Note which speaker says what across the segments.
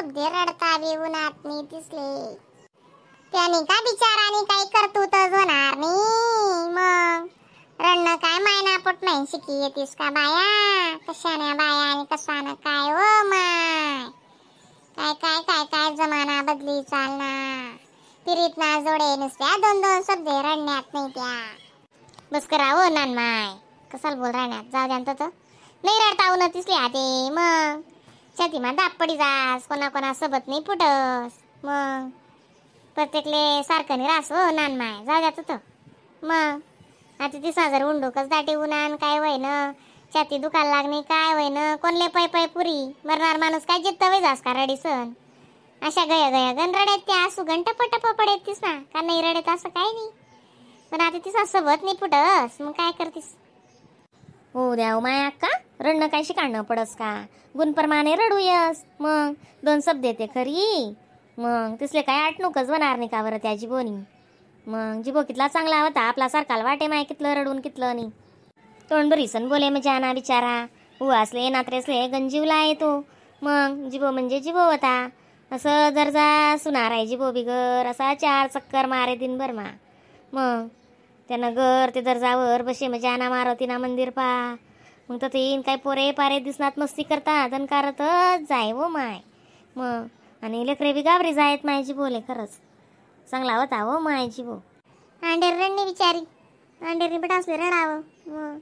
Speaker 1: शब्दे रडता बी उन्हात नाही दिसले त्याने का बिचाराने काही करतूतच होणार नाही. मग रडणं काय मायना पोट नाही शिकी येतीस का बाया कशाने बाया आणि कशानं काय ओ my काय काय काय काय जमाना बदली चालना पिरीत ना जोडे नुसत्या दोन दोन शब्दे रडण्यात नाही त्या. बस करा हो नान माय कसाल बोल राहण्यात जाऊ द्या तर नाही रडता ऊन तिसली आते. मग छाती मा दाब पडी जास कोणा कोणा सोबत नाही फुटस. मग प्रत्येकले सारखं नाही रास हो नान माय जाऊ द्या तर. मग आता तिसा जर उंडोकच दाटी उन्हान काय वय ना छाती दुखायला लागणी काय वय ना कोणले पै पै पुरी मरणार माणूस काय जित्त वय जास का रडीसन अशा गया गया गण रडत त्या आसू गण टप टप पडेत तीस ना का नाही रडत असं काय नाही. पण आता तिसा सोबत नाही फुटस मग काय करतीस.
Speaker 2: हो द्या माय अक्का रडणं काय शिकाणं पडस का गुणप्रमाणे रडूयस. मग दोन शब्द येते खरी मग तिसले काय आटणूकच होणार नाही का बरं त्या जिबोनी. मग जिबो कितला चांगला होता आपला सारखाला वाटे माय कितलं रडून कितलं नाही तोंड बरीसन बोले मग जाना बिचारा उ असले नात्रेसले गंजीवला आहे तो. मग जिबो म्हणजे जिबो होता असं दर्जा सुनार आहे जिबो बिगर असा चार चक्कर मारे दिनभर मा. मग त्यानं घर ते दर्जावर बसे मग जाना मारुती ना मंदिर पा. मग तर ते येईन काय पोरे पारे दिसनात मस्ती करतात आणि करतच जाय हो माय. मग आणि लेकरे बी गाबरी जायत मायची बोले खरंच चांगला होता हो मायची बो.
Speaker 1: अंडेर रडणी बिचारी अंडेरनी बट असले रडावं. मग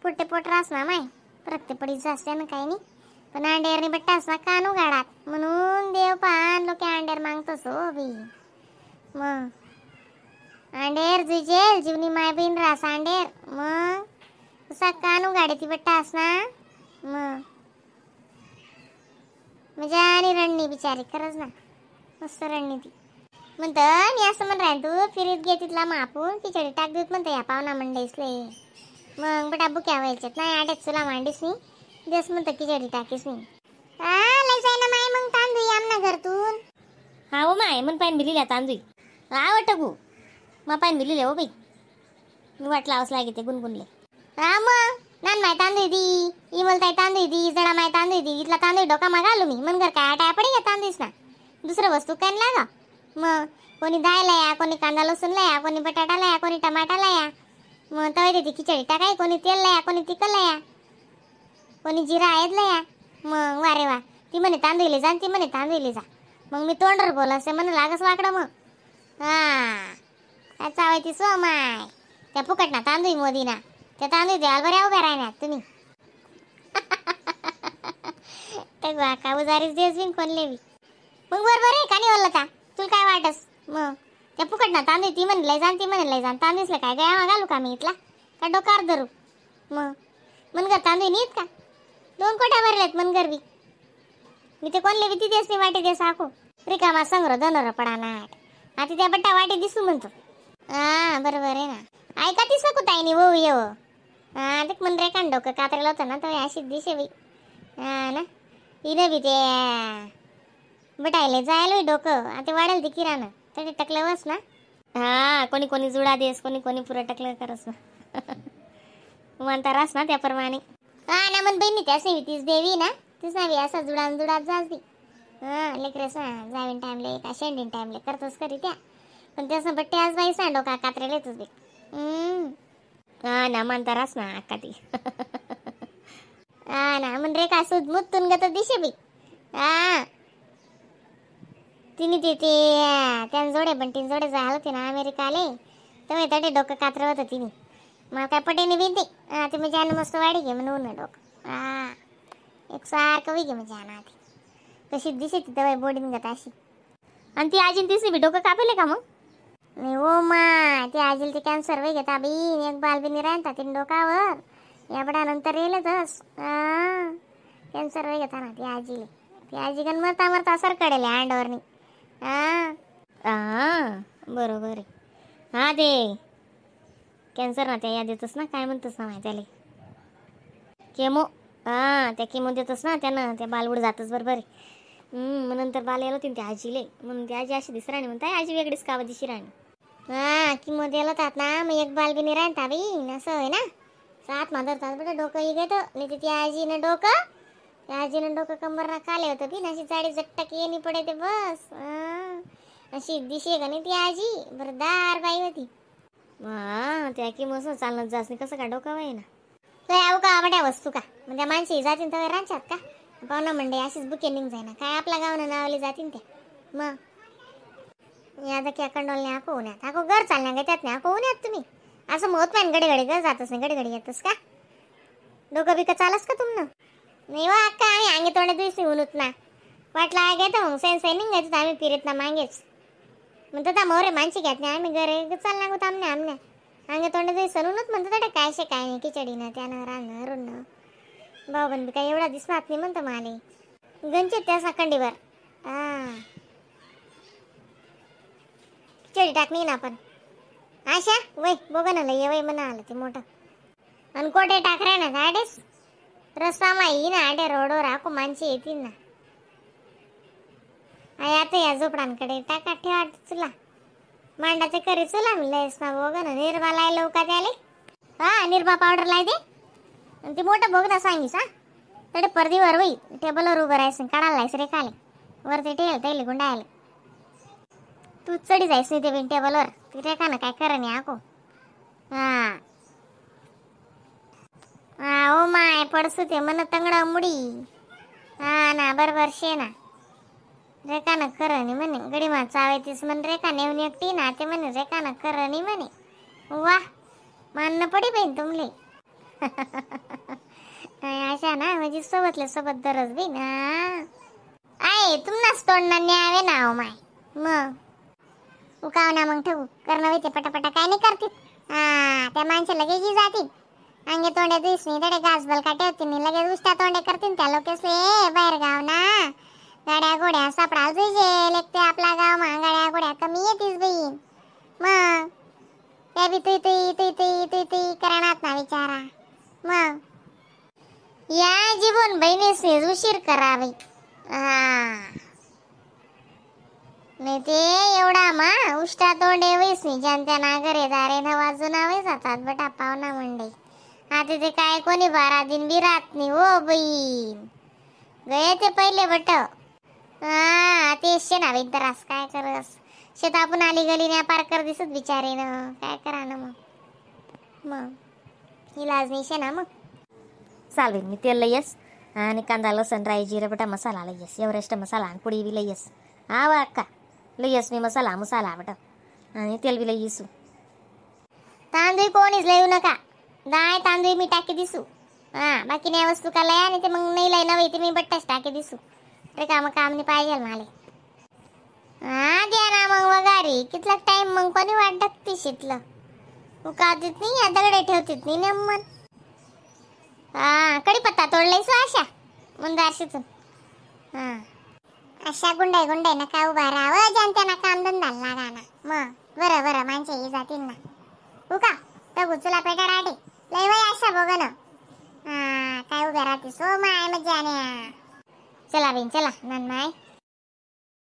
Speaker 1: पोटे पोट रास ना माय प्रत्येक पडी जास्त ना काही नाही पण अंडेरनी बट्टा असला कान उघाडात म्हणून देव पान लोक अंडेर मागतोस हो बी. मग अंडेर जुजेल जीवनी माय बहीण रास अंडेर मग असा कान उघाडे ती बट्टा असना. मग म्हणजे आणि रडणी बिचारी खरंच ना मस्त रडणी ती. म्हणतं मी असं म्हण राहीन तू फिरीत घे तिथला मापून खिचडी टाक देत म्हणतं या पाहुणा मंडईसले. मग बटा बुक्या व्हायच्यात नाही आड्यात चुला मांडीस नाही देस म्हणतं खिचडी टाकीस नाही. हा लय जाय ना माय मग तांदूळ आमना घरतून.
Speaker 2: हा हो माय मन पाहिन बिलिल्या तांदूळ हा वाटगू मग पाहिन बिलिले हो बाई मी वाटला लावच लागे ते गुणगुणले.
Speaker 1: हा मग नान माय तांदूळ दी इमलताई तांदूळ दी जडा माय तांदूळ दी इथला तांदूळ डोका मा घालू मी मनगर काय आटाया पडे घ्या तांदूळच ना दुसरं वस्तू काय लागा. मग कोणी दाय लाया कोणी कांदा लसूण लाया कोणी बटाटा लाया कोणी टमाटा लाया. मग तवे देते खिचडी टाकाय कोणी तेल लाया कोणी तिखट लाया कोणी जिरा आहेत लाया. मग वा रे वा ती म्हणे तांदूळले जा ती म्हणे तांदूळले जा. मग मी तोंडर बोल असे म्हणे लागस वाकडं मग. हा काय चावायची सो my त्या फुकट ना तांदूळ मोदी ना त्या तांदूळ द्याल बऱ्या उभ्या राहणार तुम्ही. तर का उजारीच देस बिन कोण लेवी मग बरोबर आहे का नाही बोलला ता तुला काय वाटस. मग त्या फुकट ना तांदूळ ती म्हणले जाण ती म्हणले जाण तांदूळसले काय गया घालू का मी इथला का डोकार धरू. मग मनगर तांदूळ नाहीत का दोन कोट्या भरल्यात मनगर बी मी ते कोणले बी ती देस नाही वाटे देस आखो रिकामा संग्रह दोनर पडा नाट आता त्या बट्टा वाटे दिसू म्हणतो. हा बरोबर आहे ना ऐका ती सकू ताईनी भाऊ येव. हा ते मन रे कान डोकं कातरेल होतं ना तर अशीच दिशे बाई. हा ना हिनं बी ते बटायले जायला डोकं आता वाढेल ते किराणं तरी टकलं बस ना.
Speaker 2: हा कोणी कोणी जुडा देस कोणी कोणी पुरं टकलं करस ना म्हणता रास ना त्याप्रमाणे.
Speaker 1: हा ना मन बहिणी त्या सेवी तीच देवी ना तीच नावी असा जुडान जुडात जास दी. हा लेकरेस ना जावीन टाइमले का शेंडीन टाइमले करतोच करी त्या पण त्यासं बट्टे आज बाई सांडो का कात्रेल येतोच बी.
Speaker 2: हा ना म्हणता रास ना अक्का ती.
Speaker 1: हा ना म्हण रे का सुद मुतून गत दिशे बी. हा तिने ते ते त्यां जोडे बंटीन जोडे जायला होते ना अमेरिकाले तेव्हा तटे डोकं कात्र होतं तिने मला काय पटेने भीती. हा ते म्हणजे मस्त वाडी घे म्हणून डोकं. हा एक सारखं घे म्हणजे आणा ती कशी दिशे ती दवाई बोडीन गत अशी.
Speaker 2: आणि ती आजीन तिसरी बी डोकं कापेले का मग.
Speaker 1: नाही हो मा ती आजीला ते कॅन्सर वय घेता बी एक बाल बी नाही राहता तिने डोकावर या बडा नंतर येईलच. हा कॅन्सर वय घेता ना ती आजीले ती आजी गण मरता मरता सरकडेले अंडावरनी. हा
Speaker 2: हा बरोबर आहे. हा ते कॅन्सर ना त्या यादीतच ना काय म्हणतोस ना माहिती त्याला केमो. हा त्या केमो देतोस ना त्यानं त्या बालवड जातच बरोबर आहे. मग नंतर बाल यायला होती त्या आजीले म्हणून ती आजी अशी दिसराणी म्हणताय आजी वेगळीच कावा दिशी राणी.
Speaker 1: हा किमो दिलं होतात ना मग एक बाल बी नाही राहता बाई असं आहे ना सात माधरतात बरं डोकं ही घेतो नाही ती आजीनं डोकं त्या आजीनं डोकं कंबर ना काले होतं बिन अशी जाडी झटक येणी पडे ते बस. अशी दिशे का नाही ती आजी बरदार बाई होती.
Speaker 2: हा त्या की मस्त चालत जास नाही कसं का डोकं वाई ना.
Speaker 1: तो याव का बड्या वस्तू का मग त्या माणसे जातीन तर रांच्यात का पाहुणा मंडे अशीच बुके निघ जाईना काय आपला गावनं नावली जातीन त्या. मग या क्या कंडोलने आको उन्हात आको घर चालण्या का त्यात नाही आको उन्हात तुम्ही असं मोत पाहिजे गडी गडी घर जातच नाही गडी गडी येतस का डोकं बिकं चालस का तुमनं नाही वा अक्का आम्ही अंगे तोंडे दिवशी उन्हत ना वाटला आहे घेतो मग सेन सेन निघायचं आम्ही फिरत ना मागेच म्हणतो त्या मोरे माणसे घेत नाही आम्ही घरे चालना गो आमने आमने अंगे तोंडे दिवस उन्हत म्हणतो त्या काय शे काय नाही खिचडी ना त्यानं राहणं रुणं भाऊ बी काय एवढा दिसणार नाही म्हणतो माले गंचे त्या साखंडीवर. हा खिचडी टाकणी ना आपण आशा वय बघा ना लय वय म्हणा आलं ते मोठं आणि कोठे टाकरे ना झाडेस रस्ता मा येई ना आडे रोडवर आको माणसे येतील ना आई आता या झोपडांकडे टाका ठेवा चुला मांडाचे करी चुला मी लयस ना बघ ना निरमा लाय लवका त्याले. हा निरमा पावडर लाय दे आणि ते मोठं बघ ना सांगीस. हा तडे परदीवर वई टेबलवर उभं राहायचं काढायला लायस रे खाले वरती ठेल तैले गुंडायला तू चढी जायस नाही ते बिन टेबलवर ती रेखा ना काय खरं नाही आको. हा हा ओ my पडसू ते मन तंगडा मुडी. हा ना बरोबर शे ना रेखा ना खरं नाही म्हणे गडी मा चावे तीस म्हण रेखा नेऊन एकटी ना ते म्हणे रेखा ना खरं नाही म्हणे. वा मानणं पडी बहीण तुमले. अशा ना म्हणजे सोबतले सोबत दरच बी ना आहे तुमनाच तोंड न्यावे ना हो माय मग उकाव ना मग ठेवू करणं ते पटापटा काय नाही करतील. हा त्या माणसं लगेच जातील अंगे तोंडे दिस नाही तडे घास बलका ठेवतील नाही लगेच उष्टा तोंडे करतील त्या लोकेसले बाहेर गाव ना गाड्या घोड्या सापडाल तुझे लेकते आपला गाव मा गाड्या घोड्या कमी येतीस बहीण मग त्या बी तुई तुई तुई तुई तुई तुई करणार ना विचारा मग या जीवन बहिणीस उशीर करावी. हा नाही ते एवढा मा उष्टा तोंडे वैस नाही ज्यांच्या नागरे दारे न वाजून हवे जातात बटा पाहुणा मंडई. आता ते काय कोणी 12 दिन बी राहत नाही हो बहीण गये ते पहिले बट. हा ते शे ना बाई त्रास काय करस शेत आपण आली गली नाही पार कर दिसत बिचारे ना काय करा ना मग मग इलाज नाही शे ना मग.
Speaker 2: चाल बाई मी तेल लयस आणि कांदा लसण राई जिरं बटा मसाला लयस एव्हरेस्ट मसाला आणि पुडी बी लयस. हा वा अक्का लयस मी मसाला मसाला बटा आणि तेल बी लयसू.
Speaker 1: तांदूळ कोणीच लयू नका दाय तांदूळ मी टाकी दिसू. हा बाकी नाही वस्तू का लय आणि ते मग नाही लय नव्हे ते मी बट्टाच टाकी दिसू रे काम काम नाही पाहिजे मला. हा द्या ना मग वगारी कितला टाइम मग कोणी वाट टाकते शितलं उकावतीत नाही या दगडे ठेवतीत नाही नेमन. हा कढीपत्ता तोडलाय सो आशा मुंदारशीतून. हा अशा गुंडाई गुंडाई नका उभा राहावं जनतेना काम धंदा लागा ना मग बरं बरं माणसे हे जातील ना उका तगू चुला पेटा राहते लय वय अशा बघ ना. हा काय उभ्या राहते सो my मजाने. चला बिन चला नन माय.